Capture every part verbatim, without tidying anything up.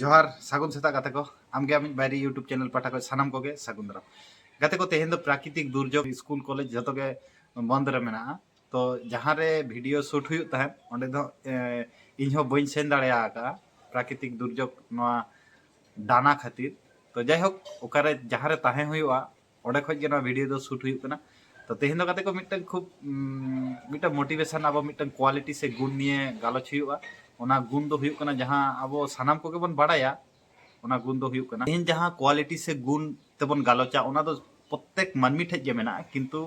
ᱡᱚᱦᱟᱨ, ᱥᱟᱹᱜᱩᱱ ᱥᱮᱛᱟᱜ ᱜᱟᱛᱮ ᱠᱚ᱾ ᱟᱢᱜᱮ ᱟᱢᱤᱡ ᱵᱟᱭᱨᱤ YouTube ᱪᱮᱱᱮᱞ ᱯᱟᱦᱴᱟ ᱠᱷᱚᱱ ᱥᱟᱱᱟᱢ ᱠᱚᱜᱮ ᱥᱟᱹᱜᱩᱱ ᱫᱟᱨᱟᱢ᱾ ᱜᱟᱛᱮ ᱠᱚ, ᱛᱮᱦᱮᱧ ᱫᱚ ᱯᱨᱟᱠᱨᱤᱛᱤᱠ ᱫᱩᱨᱡᱳᱜᱽ, ᱥᱠᱩᱞ ᱠᱚᱞᱮᱡᱽ ᱡᱷᱚᱛᱚ ᱜᱮ ᱵᱚᱱᱫ ᱨᱮ ᱢᱮᱱᱟᱜᱼᱟ᱾ ᱛᱚ ᱡᱟᱦᱟᱸ ᱨᱮ ᱵᱷᱤᱰᱤᱭᱳ ᱥᱩᱴ ᱦᱩᱭᱩᱜ ᱛᱟᱦᱮᱸᱫ, ᱚᱸᱰᱮ ᱫᱚ ᱮ, ᱤᱧ ᱦᱚᱸ ᱵᱟᱹᱧ ᱥᱮᱱ ᱫᱟᱲᱮ ᱟᱠᱟᱫᱼᱟ ᱯᱨᱟᱠᱨᱤᱛᱤᱠ ᱫᱩᱨᱡᱳᱜᱽ ᱱᱚᱣᱟ ᱰᱟᱱᱟ ᱠᱷᱟᱹᱛᱤᱨ᱾ ᱛᱚ ᱡᱟᱭᱦᱳᱠ, ᱚᱠᱟᱨᱮ ᱡᱟᱦᱟᱸ ᱨᱮ ᱛᱟᱦᱮᱸ ᱦᱩᱭᱩᱜᱼᱟ, ᱚᱸᱰᱮ ᱠᱷᱚᱡ ᱜᱮ ᱱᱚᱣᱟ ᱵᱷᱤᱰᱤᱭᱳ ᱫᱚ ᱥᱩᱴ ᱦᱩᱭᱩᱜ ᱠᱟᱱᱟ᱾ ᱛᱚ ᱛᱮᱦᱮᱧ ᱫᱚ ᱜᱟᱛᱮ ᱠᱚ ᱢᱤᱫᱴᱟᱝ ᱠᱷᱩᱵ ᱩᱢ, ᱢᱤᱫᱴᱟᱝ ᱢᱳᱴᱤᱵᱷᱮᱥᱚᱱ, ᱟᱵᱚ ᱢᱤᱫᱴᱟᱝ ᱠᱳᱣᱟᱞᱤᱴᱤ ᱥᱮ ᱜᱩᱱ ᱱᱤᱭᱮ ᱜᱟᱞᱚᱪ ᱦᱩᱭᱩᱜᱼᱟ᱾ ᱚᱱᱟ ᱜᱩᱱ ᱫᱚ ᱦᱩᱭᱩᱜ ᱠᱟᱱᱟ ᱡᱟᱦᱟᱸ ᱟᱵᱚ ᱥᱟᱱᱟᱢ ᱠᱚᱜᱮ ᱵᱚᱱ ᱵᱟᱲᱟᱭᱟ᱾ ᱚᱱᱟ ᱜᱩᱱ ᱫᱚ ᱦᱩᱭᱩᱜ ᱠᱟᱱᱟ, ᱛᱮᱦᱮᱧ ᱡᱟᱦᱟᱸ ᱠᱳᱣᱟᱞᱤᱴᱤ ᱥᱮ ᱜᱩᱱ ᱛᱮᱵᱚᱱ ᱜᱟᱞᱚᱪᱟ, ᱚᱱᱟ ᱫᱚ ᱯᱨᱚᱛᱮᱠ ᱢᱟᱹᱱᱢᱤ ᱴᱷᱮᱡ ᱜᱮ ᱢᱮᱱᱟᱜᱼᱟ, ᱠᱤᱱᱛᱩ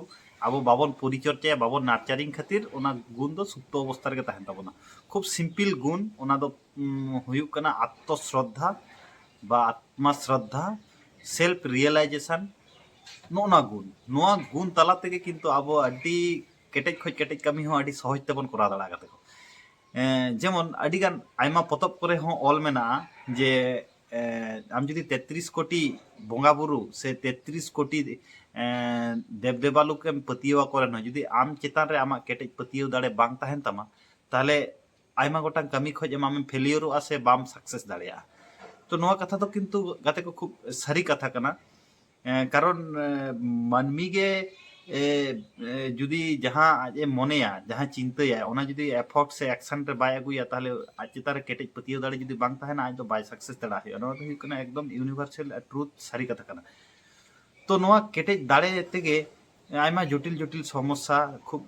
ᱟᱵᱚ ᱵᱟᱵᱚᱱ ᱯᱚᱨᱤᱪᱚᱨᱪᱟᱭᱟ, ᱵᱟᱵᱚᱱ ᱱᱟᱨᱪᱟᱨᱤᱝ ᱠᱷᱟᱹᱛᱤᱨ ᱚᱱᱟ ᱜᱩᱱ ᱫᱚ ᱥᱩᱯᱛᱚ ᱚᱵᱚᱥᱛᱟ ᱨᱮᱜᱮ ᱛᱟᱦᱮᱱ ᱛᱟᱵᱚᱱᱟ᱾ ᱠᱷᱩᱵ ᱥᱤᱢᱯᱤᱞ ᱜᱩᱱ, ᱚᱱᱟ ᱫᱚ ᱩᱢ, ᱦᱩᱭᱩᱜ ᱠᱟᱱᱟ ᱟᱛᱢᱚ ᱥᱨᱚᱫᱷᱟ ᱵᱟ ᱟᱛᱢᱟ ᱥᱨᱚᱫᱷᱟ, ᱥᱮᱞᱯ ᱨᱤᱭᱮᱞᱟᱭᱡᱮᱥᱚᱱ, ᱱᱚᱜᱼᱚ ᱱᱚᱣᱟ ᱜᱩᱱ᱾ ᱱᱚᱣᱟ ᱜᱩᱱ ᱛᱟᱞᱟ ᱛᱮᱜᱮ ᱠᱤᱱᱛᱩ ᱟᱵᱚ ᱟᱹᱰᱤ ᱠᱮᱴᱮᱡ ᱠᱷᱚᱡ ᱠᱮᱴᱮᱡ ᱠᱟᱹᱢᱤ ᱦᱚᱸ ᱟᱹᱰᱤ ᱥᱚᱦᱚᱡ ᱛᱮᱵᱚᱱ ᱠᱚᱨᱟᱣ ᱫᱟᱲᱮᱭᱟᱜᱼᱟ ᱜᱟᱛᱮ ᱠᱚ᱾ ᱮᱸ, ᱡᱮᱢᱚᱱ ᱟᱹᱰᱤᱜᱟᱱ ᱟᱭᱢᱟ ᱯᱚᱛᱚᱵ ᱠᱚᱨᱮ ᱦᱚᱸ ᱚᱞ ᱢᱮᱱᱟᱜᱼᱟ ᱡᱮ, ᱮᱸ, ᱟᱢ ᱡᱩᱫᱤ ᱛᱮᱛᱨᱤᱥ ᱠᱳᱴᱤ ᱵᱚᱸᱜᱟ ᱵᱩᱨᱩ ᱥᱮ ᱛᱮᱛᱨᱤᱥ ᱠᱳᱴᱤ, ᱮᱸ, ᱫᱮᱵ ᱫᱮᱵᱟᱞᱳᱠ ᱮᱢ ᱯᱟᱹᱛᱭᱟᱹᱣ ᱟᱠᱚ ᱨᱮᱦᱚᱸ, ᱡᱩᱫᱤ ᱟᱢ ᱪᱮᱛᱟᱱ ᱨᱮ ᱟᱢᱟᱜ ᱠᱮᱴᱮᱡ ᱯᱟᱹᱛᱭᱟᱹᱣ ᱫᱟᱲᱮ ᱵᱟᱝ ᱛᱟᱦᱮᱱ ᱛᱟᱢᱟ, ᱛᱟᱦᱚᱞᱮ ᱟᱭᱢᱟ ᱜᱚᱴᱟᱝ ᱠᱟᱹᱢᱤ ᱠᱷᱚᱡ ᱮᱢ ᱟᱢᱮᱢ ᱯᱷᱮᱞᱤᱭᱚᱨᱚᱜᱼᱟ ᱥᱮ ᱵᱟᱢ ᱥᱟᱠᱥᱮᱥ ᱫᱟᱲᱮᱭᱟᱜᱼᱟ᱾ ᱛᱚ ᱱᱚᱣᱟ ᱠᱟᱛᱷᱟ ᱫᱚ ᱠᱤᱱᱛᱩ ᱜᱟᱛᱮ ᱠᱚ ᱠᱷᱩᱵ ᱥᱟᱹᱨᱤ ᱠᱟᱛᱷᱟ ᱠᱟᱱᱟ᱾ ᱮᱸ, ᱠᱟᱨᱚᱱ, ᱮᱸ, ᱢᱟᱹᱱᱢᱤ ᱜᱮ, ᱮ, ᱮ, ᱡᱩᱫᱤ ᱡᱟᱦᱟᱸ ᱟᱡ ᱮ ᱢᱚᱱᱮᱭᱟ, ᱡᱟᱦᱟᱸ ᱪᱤᱱᱛᱟᱹᱭᱟ, ᱚᱱᱟ ᱡᱩᱫᱤ ᱮᱯᱷᱚᱨᱴ ᱥᱮ ᱮᱠᱥᱚᱱ ᱨᱮ ᱵᱟᱭ ᱟᱹᱜᱩᱭᱟ, ᱛᱟᱦᱚᱞᱮ ᱟᱡ ᱪᱮᱛᱟᱱ ᱨᱮ ᱠᱮᱴᱮᱡ ᱯᱟᱹᱛᱭᱟᱹᱣ ᱫᱟᱲᱮ ᱡᱩᱫᱤ ᱵᱟᱝ ᱛᱟᱦᱮᱱᱟ, ᱟᱡ ᱫᱚ ᱵᱟᱭ ᱥᱟᱠᱥᱮᱥ ᱫᱟᱲᱮᱭᱟᱜ ᱦᱩᱭᱩᱜᱼᱟ᱾ ᱱᱚᱣᱟ ᱫᱚ ᱦᱩᱭᱩᱜ ᱠᱟᱱᱟ ᱮᱠᱫᱚᱢ ᱤᱭᱩᱱᱤᱵᱷᱟᱨᱥᱟᱞ ᱴᱨᱩᱛᱷ, ᱥᱟᱹᱨᱤ ᱠᱟᱛᱷᱟ ᱠᱟᱱᱟ᱾ ᱛᱚ ᱱᱚᱣᱟ ᱠᱮᱴᱮᱡ ᱫᱟᱲᱮ ᱛᱮᱜᱮ ᱟᱭᱢᱟ ᱡᱚᱴᱤᱞ ᱡᱚᱴᱤᱞ ᱥᱚᱢᱚᱥᱥᱟ ᱠᱷᱩᱵ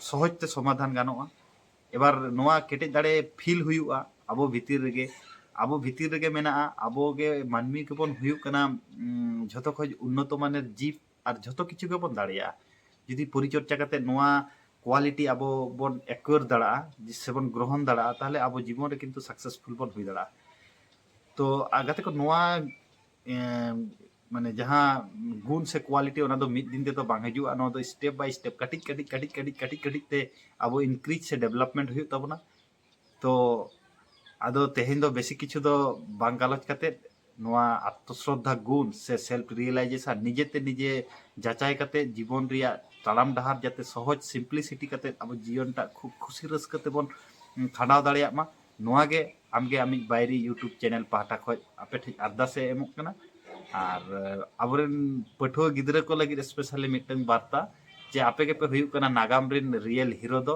ᱥᱚᱦᱚᱡ ᱛᱮ ᱥᱚᱢᱟᱫᱷᱟᱱ ᱜᱟᱱᱚᱜᱼᱟ᱾ ᱮᱵᱟᱨ ᱱᱚᱣᱟ ᱠᱮᱴᱮᱡ ᱫᱟᱲᱮ ᱯᱷᱤᱞ ᱦᱩᱭᱩᱜᱼᱟ ᱟᱵᱚ ᱵᱷᱤᱛᱤᱨ ᱨᱮᱜᱮ᱾ ᱟᱵᱚ ᱵᱷᱤᱛᱤᱨ ᱨᱮᱜᱮ ᱢᱮᱱᱟᱜᱼᱟ᱾ ᱟᱵᱚ ᱜᱮ ᱢᱟᱹᱱᱢᱤ ᱜᱮᱵᱚᱱ ᱦᱩᱭᱩᱜ ᱠᱟᱱᱟ, ᱩᱢ, ᱡᱷᱚᱛᱚ ᱠᱷᱚᱡ ᱩᱱᱱᱚᱛᱚ ᱢᱟᱱᱮᱨ ᱡᱤᱵᱽ, ᱟᱨ ᱡᱷᱚᱛᱚ ᱠᱤᱪᱷᱩ ᱜᱮᱵᱚᱱ ᱫᱟᱲᱮᱭᱟᱜᱼᱟ᱾ ᱡᱩᱫᱤ ᱯᱚᱨᱤᱪᱚᱨᱪᱟ ᱠᱟᱛᱮ ᱱᱚᱣᱟ ᱠᱳᱣᱟᱞᱤᱴᱤ ᱟᱵᱚ ᱵᱚᱱ ᱮᱠᱣᱟᱨ ᱫᱟᱲᱮᱭᱟᱜᱼᱟ, ᱥᱮᱵᱚᱱ ᱜᱨᱚᱦᱚᱱ ᱫᱟᱲᱮᱭᱟᱜᱼᱟ, ᱛᱟᱦᱚᱞᱮ ᱟᱵᱚ ᱡᱤᱵᱚᱱ ᱨᱮ ᱠᱤᱱᱛᱩ ᱥᱟᱠᱥᱮᱥᱯᱷᱩᱞ ᱵᱚᱱ ᱦᱩᱭ ᱫᱟᱲᱮᱭᱟᱜᱼᱟ᱾ ᱛᱚ ᱟᱨ ᱜᱟᱛᱮ ᱠᱚ, ᱱᱚᱣᱟ ᱮᱸ, ᱢᱟᱱᱮ ᱡᱟᱦᱟᱸ ᱜᱩᱱ ᱥᱮ ᱠᱳᱣᱟᱞᱤᱴᱤ, ᱚᱱᱟ ᱫᱚ ᱢᱤᱫ ᱫᱤᱱ ᱛᱮᱫᱚ ᱵᱟᱝ ᱦᱤᱡᱩᱜᱼᱟ᱾ ᱱᱚᱣᱟ ᱫᱚ ᱥᱴᱮᱯ ᱵᱟᱭ ᱥᱴᱮᱯ, ᱠᱟᱹᱴᱤᱡ ᱠᱟᱹᱴᱤᱡ ᱠᱟᱹᱴᱤᱡ ᱠᱟᱹᱴᱤᱡ ᱠᱟᱹᱴᱤᱡ ᱠᱟᱹᱴᱤᱡ ᱛᱮ ᱟᱵᱚ ᱤᱱᱠᱨᱤᱡᱽ ᱥᱮ ᱰᱮᱵᱷᱞᱚᱯᱢᱮᱱᱴ ᱦᱩᱭᱩᱜ ᱛᱟᱵᱚᱱᱟ᱾ ᱛᱚ ᱟᱫᱚ ᱛᱮᱦᱮᱧ ᱫᱚ ᱵᱮᱥᱤ ᱠᱤᱪᱷᱩ ᱫᱚ ᱵᱟᱝ ᱜᱟᱞᱚᱪ ᱠᱟᱛᱮ, ᱱᱚᱣᱟ ᱟᱛᱢᱚᱥᱨᱚᱫᱷᱟ ᱜᱩᱱ ᱥᱮ ᱥᱮᱞᱯ ᱨᱤᱭᱮᱞᱟᱭᱡᱮᱥᱚᱱ, ᱱᱤᱡᱮᱛᱮ ᱱᱤᱡᱮ ᱡᱟᱪᱟᱭ ᱠᱟᱛᱮ ᱡᱤᱵᱚᱱ ᱨᱮᱭᱟᱜ ᱛᱟᱲᱟᱢ ᱰᱟᱦᱟᱨ ᱡᱟᱛᱮ ᱥᱚᱦᱚᱡ, ᱥᱤᱢᱯᱞᱤᱥᱤᱴᱤ ᱠᱟᱛᱮ ᱟᱵᱚ ᱡᱤᱭᱚᱱ ᱴᱟᱜ ᱠᱷᱩᱵ ᱠᱷᱩᱥᱤ ᱨᱟᱹᱥᱠᱟᱹ ᱛᱮᱵᱚᱱ, ᱩᱸ, ᱠᱷᱟᱸᱰᱟᱣ ᱫᱟᱲᱮᱭᱟᱜ ᱢᱟ, ᱱᱚᱣᱟ ᱜᱮ ᱟᱢᱜᱮ ᱟᱢᱤᱡ ᱵᱟᱭᱨᱤ YouTube ᱪᱮᱱᱮᱞ ᱯᱟᱦᱴᱟ ᱠᱷᱚᱱ ᱟᱯᱮ ᱴᱷᱮᱱ ᱟᱨᱫᱟᱥ ᱮ ᱮᱢᱚᱜ ᱠᱟᱱᱟ᱾ ᱟᱨ ᱟᱵᱚᱨᱮᱱ ᱯᱟᱹᱴᱷᱩᱣᱟᱹ ᱜᱤᱫᱽᱨᱟᱹ ᱠᱚ ᱞᱟᱹᱜᱤᱫ ᱥᱯᱮᱥᱟᱞᱤ ᱢᱤᱫᱴᱟᱝ ᱵᱟᱨᱛᱟ, ᱡᱮ ᱟᱯᱮ ᱜᱮᱯᱮ ᱦᱩᱭᱩᱜ ᱠᱟᱱᱟ ᱱᱟᱜᱟᱢ ᱨᱮᱱ ᱨᱤᱭᱮᱞ ᱦᱤᱨᱳ ᱫᱚ᱾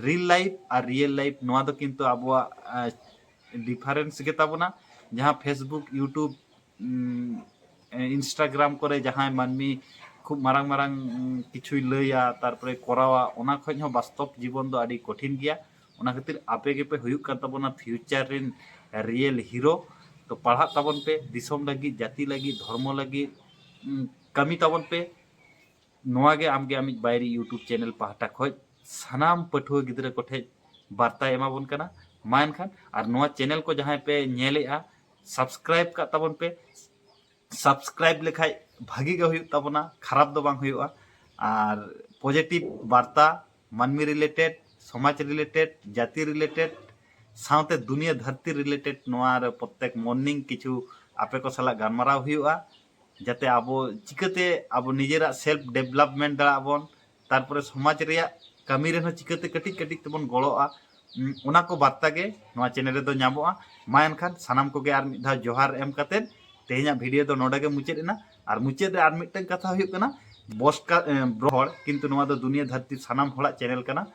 ᱨᱤᱞ ᱞᱟᱭᱤᱯᱷ ᱟᱨ ᱨᱤᱭᱮᱞ ᱞᱟᱭᱤᱯᱷ, ᱱᱚᱣᱟ ᱫᱚ ᱠᱤᱱᱛᱩ ᱟᱵᱚᱣᱟᱜ ᱰᱤᱯᱷᱟᱨᱮᱱᱥ ᱜᱮ ᱛᱟᱵᱚᱱᱟ᱾ ᱡᱟᱦᱟᱸ Facebook, YouTube, ᱤᱱᱥᱴᱟᱜᱨᱟᱢ ᱠᱚᱨᱮ ᱡᱟᱦᱟᱸᱭ ᱢᱟᱹᱱᱢᱤ ᱠᱷᱩᱵ ᱢᱟᱨᱟᱝ ᱢᱟᱨᱟᱝ ᱠᱤᱪᱷᱩᱭ ᱞᱟᱹᱭᱟ, ᱛᱟᱨᱯᱚᱨᱮ ᱠᱚᱨᱟᱣᱟ, ᱚᱱᱟ ᱠᱷᱚᱱ ᱦᱚᱸ ᱵᱟᱥᱛᱚᱵ ᱡᱤᱵᱚᱱ ᱫᱚ ᱟᱹᱰᱤ ᱠᱚᱴᱷᱤᱱ ᱜᱮᱭᱟ᱾ ᱚᱱᱟ ᱠᱷᱟᱹᱛᱤᱨ ᱟᱯᱮ ᱜᱮᱯᱮ ᱦᱩᱭᱩᱜ ᱠᱟᱱ ᱛᱟᱵᱚᱱᱟ ᱯᱷᱤᱭᱩᱪᱟᱨ ᱨᱮᱱ ᱨᱤᱭᱮᱞ ᱦᱤᱨᱳ᱾ ᱛᱚ ᱯᱟᱲᱦᱟᱜ ᱛᱟᱵᱚᱱ ᱯᱮ, ᱫᱤᱥᱚᱢ ᱞᱟᱹᱜᱤᱫ, ᱡᱟᱹᱛᱤ ᱞᱟᱹᱜᱤᱫ, ᱫᱷᱚᱨᱢᱚ ᱞᱟᱹᱜᱤᱫ ᱠᱟᱹᱢᱤ ᱛᱟᱵᱚᱱ ᱯᱮ᱾ ᱱᱚᱣᱟ ᱜᱮ ᱟᱢᱜᱮ ᱟᱢᱤᱡ ᱵᱟᱭᱨᱤ YouTube ᱪᱮᱱᱮᱞ ᱯᱟᱦᱴᱟ ᱠᱷᱚᱱ ᱥᱟᱱᱟᱢ ᱯᱟᱹᱴᱷᱩᱣᱟᱹ ᱜᱤᱫᱽᱨᱟᱹ ᱠᱚᱴᱷᱮᱱ ᱵᱟᱨᱛᱟᱭ ᱮᱢᱟᱵᱚᱱ ᱠᱟᱱᱟ᱾ ᱢᱟ ᱮᱱᱠᱷᱟᱱ, ᱟᱨ ᱱᱚᱣᱟ ᱪᱮᱱᱮᱞ ᱠᱚ ᱡᱟᱦᱟᱸᱭ ᱯᱮ ᱧᱮᱞᱮᱜᱼᱟ, ᱥᱟᱵᱥᱠᱨᱟᱭᱤᱵ ᱠᱟᱜ ᱛᱟᱵᱚᱱ ᱯᱮ᱾ ᱥᱟᱵᱥᱠᱨᱟᱭᱤᱵ ᱞᱮᱠᱷᱟᱡ ᱵᱷᱟᱹᱜᱤ ᱜᱮ ᱦᱩᱭᱩᱜ ᱛᱟᱵᱚᱱᱟ, ᱠᱷᱟᱨᱟᱯ ᱫᱚ ᱵᱟᱝ ᱦᱩᱭᱩᱜᱼᱟ᱾ ᱟᱨ ᱯᱚᱡᱤᱴᱤᱵᱷ ᱵᱟᱨᱛᱟ, ᱢᱟᱹᱱᱢᱤ ᱨᱤᱞᱮᱴᱮᱰ, ᱥᱚᱢᱟᱡᱽ ᱨᱤᱞᱮᱴᱮᱰ, ᱡᱟᱹᱛᱤ ᱨᱤᱞᱮᱴᱮᱰ, ᱥᱟᱶᱛᱮ ᱫᱩᱱᱤᱭᱟᱹ ᱫᱷᱟᱹᱨᱛᱤ ᱨᱤᱞᱮᱴᱮᱰ ᱱᱚᱣᱟ ᱨᱮ ᱯᱨᱚᱛᱮᱠ ᱢᱚᱨᱱᱤᱝ ᱠᱤᱪᱷᱩ ᱟᱯᱮ ᱠᱚ ᱥᱟᱞᱟᱜ ᱜᱟᱞᱢᱟᱨᱟᱣ ᱦᱩᱭᱩᱜᱼᱟ, ᱡᱟᱛᱮ ᱟᱵᱚ ᱪᱤᱠᱟᱹᱛᱮ ᱟᱵᱚ ᱱᱤᱡᱮᱨᱟᱜ ᱥᱮᱞᱯ ᱰᱮᱵᱷᱞᱚᱯᱢᱮᱱᱴ ᱫᱟᱲᱮᱭᱟᱜ ᱵᱚᱱ, ᱛᱟᱨᱯᱚᱨᱮ ᱥᱚᱢᱟᱡᱽ ᱨᱮᱭᱟᱜ ᱠᱟᱹᱢᱤ ᱨᱮᱦᱚᱸ ᱪᱤᱠᱟᱹᱛᱮ ᱠᱟᱹᱴᱤᱡ ᱠᱟᱹᱴᱤᱡ ᱛᱮᱵᱚᱱ ᱜᱚᱲᱚᱜᱼᱟ᱾ ᱚᱱᱟ ᱠᱚ ᱵᱟᱨᱛᱟ ᱜᱮ ᱱᱚᱣᱟ ᱪᱮᱱᱮᱞ ᱨᱮᱫᱚ ᱧᱟᱢᱚᱜᱼᱟ᱾ ᱢᱟ ᱮᱱᱠᱷᱟᱱ ᱥᱟᱱᱟᱢ ᱠᱚᱜᱮ ᱟᱨ ᱢᱤᱫ ᱫᱷᱟᱣ ᱡᱚᱦᱟᱨ ᱮᱢ ᱠᱟᱛᱮᱫ ᱛᱮᱦᱮᱧᱟᱜ ᱵᱷᱤᱰᱤᱭᱳ ᱫᱚ ᱱᱚᱰᱮ ᱜᱮ ᱢᱩᱪᱟᱹᱫ ᱮᱱᱟ᱾ ᱟᱨ ᱢᱩᱪᱟᱹᱫ ᱨᱮ ᱟᱨ ᱢᱤᱫᱴᱟᱝ ᱠᱟᱛᱷᱟ ᱦᱩᱭᱩᱜ ᱠᱟᱱᱟ, ᱵᱚᱥᱠᱟ ᱮ, ᱵᱨᱚᱦᱚᱲ, ᱠᱤᱱᱛᱩ ᱱᱚᱣᱟ ᱫᱚ ᱫᱩᱱᱤᱭᱟᱹ ᱫᱷᱟᱹᱨᱛᱤ ᱥᱟᱱᱟᱢ ᱦᱚᱲᱟᱜ ᱪᱮᱱᱮᱞ ᱠᱟᱱᱟ᱾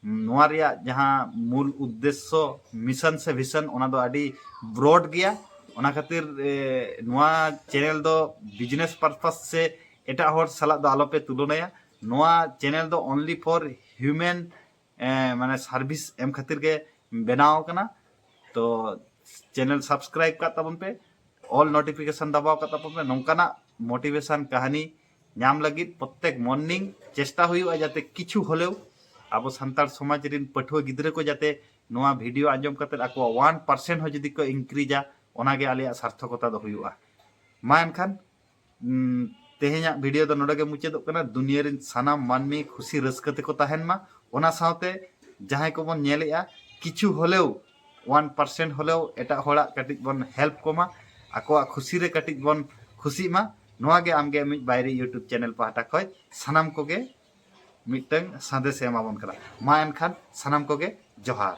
ᱱᱚᱣᱟ ᱨᱮᱭᱟᱜ ᱡᱟᱦᱟᱸ ᱢᱩᱞ ᱩᱫᱽᱫᱮᱥᱥᱚ, ᱢᱤᱥᱚᱱ ᱥᱮ ᱵᱷᱤᱥᱚᱱ, ᱚᱱᱟ ᱫᱚ ᱟᱹᱰᱤ ᱵᱨᱚᱰ ᱜᱮᱭᱟ᱾ ᱚᱱᱟ ᱠᱷᱟᱹᱛᱤᱨ ᱮ, ᱱᱚᱣᱟ ᱪᱮᱱᱮᱞ ᱫᱚ ᱵᱤᱡᱽᱱᱮᱥ ᱯᱟᱨᱯᱟᱥ ᱥᱮ ᱮᱴᱟᱜ ᱦᱚᱲ ᱥᱟᱞᱟᱜ ᱫᱚ ᱟᱞᱚᱯᱮ ᱛᱩᱞᱚᱱᱟᱭᱟ᱾ ᱱᱚᱣᱟ ᱪᱮᱱᱮᱞ ᱫᱚ only for human ᱮ, ᱢᱟᱱᱮ ᱥᱟᱨᱵᱷᱤᱥ ᱮᱢ ᱠᱷᱟᱹᱛᱤᱨ ᱜᱮ ᱵᱮᱱᱟᱣ ᱟᱠᱟᱱᱟ᱾ ᱛᱚ ᱪᱮᱱᱮᱞ ᱥᱟᱵᱥᱠᱨᱟᱭᱤᱵ ᱠᱟᱜ ᱛᱟᱵᱚᱱ ᱯᱮ, ᱚᱞ ᱱᱳᱴᱤᱯᱷᱤᱠᱮᱥᱚᱱ ᱫᱟᱵᱟᱣ ᱠᱟᱜ ᱛᱟᱵᱚᱱ ᱯᱮ᱾ ᱱᱚᱝᱠᱟᱱᱟᱜ ᱢᱳᱴᱤᱵᱷᱮᱥᱚᱱ ᱠᱟᱹᱦᱱᱤ ᱧᱟᱢ ᱞᱟᱹᱜᱤᱫ ᱯᱨᱚᱛᱮᱠ ᱢᱚᱨᱱᱤᱝ ᱪᱮᱥᱴᱟ ᱦᱩᱭᱩᱜᱼᱟ, ᱡᱟᱛᱮ ᱠᱤᱪᱷᱩ ᱦᱚᱞᱮᱣ ᱟᱵᱚ ᱥᱟᱱᱛᱟᱲ ᱥᱚᱢᱟᱡᱽ ᱨᱮᱱ ᱯᱟᱹᱴᱷᱩᱣᱟᱹ ᱜᱤᱫᱽᱨᱟᱹ ᱠᱚ ᱡᱟᱛᱮ ᱱᱚᱣᱟ ᱵᱷᱤᱰᱤᱭᱳ ᱟᱸᱡᱚᱢ ᱠᱟᱛᱮ ᱟᱠᱚᱣᱟᱜ ᱚᱣᱟᱱ ᱯᱟᱨᱥᱮᱱᱴ ᱦᱚᱸ ᱡᱩᱫᱤ ᱠᱚ ᱤᱱᱠᱨᱤᱡᱟ, ᱚᱱᱟᱜᱮ ᱟᱞᱮᱭᱟᱜ ᱥᱟᱨᱛᱷᱚᱠᱚᱛᱟ ᱫᱚ ᱦᱩᱭᱩᱜᱼᱟ᱾ ᱢᱟ ᱮᱱᱠᱷᱟᱱ ᱩᱢ, ᱛᱮᱦᱮᱧᱟᱜ ᱵᱷᱤᱰᱤᱭᱳ ᱫᱚ ᱱᱚᱰᱮ ᱜᱮ ᱢᱩᱪᱟᱹᱫᱚᱜ ᱠᱟᱱᱟ᱾ ᱫᱩᱱᱤᱭᱟᱹ ᱨᱮᱱ ᱥᱟᱱᱟᱢ ᱢᱟᱹᱱᱢᱤ ᱠᱷᱩᱥᱤ ᱨᱟᱹᱥᱠᱟᱹ ᱛᱮᱠᱚ ᱛᱟᱦᱮᱱ ᱢᱟ᱾ ᱚᱱᱟ ᱥᱟᱶᱛᱮ ᱡᱟᱦᱟᱸᱭ ᱠᱚᱵᱚᱱ ᱧᱮᱞᱮᱜᱼᱟ, ᱠᱤᱪᱷᱩ ᱦᱚᱞᱮᱣ, ᱚᱣᱟᱱ ᱯᱟᱨᱥᱮᱱᱴ ᱦᱚᱞᱮᱣ ᱮᱴᱟᱜ ᱦᱚᱲᱟᱜ ᱠᱟᱹᱴᱤᱡ ᱵᱚᱱ ᱦᱮᱞᱯ ᱠᱚᱢᱟ, ᱟᱠᱚᱣᱟᱜ ᱠᱷᱩᱥᱤ ᱨᱮ ᱠᱟᱹᱴᱤᱡ ᱵᱚᱱ ᱠᱷᱩᱥᱤᱜ ᱢᱟ᱾ ᱱᱚᱣᱟ ᱜᱮ ᱟᱢᱜᱮ ᱢᱤᱫ ᱵᱟᱭᱨᱤ YouTube ᱪᱮᱱᱮᱞ ᱯᱟᱦᱴᱟ ᱠᱷᱚᱱ ᱥᱟᱱᱟᱢ ᱠᱚᱜᱮ ᱢᱤᱫᱴᱟᱝ ᱥᱟᱸᱫᱮᱥ ᱮ ᱮᱢᱟᱵᱚᱱ ᱠᱟᱱᱟ᱾ ᱢᱟ ᱮᱱᱠᱷᱟᱱ ᱥᱟᱱᱟᱢ ᱠᱚᱜᱮ ᱡᱚᱦᱟᱨ᱾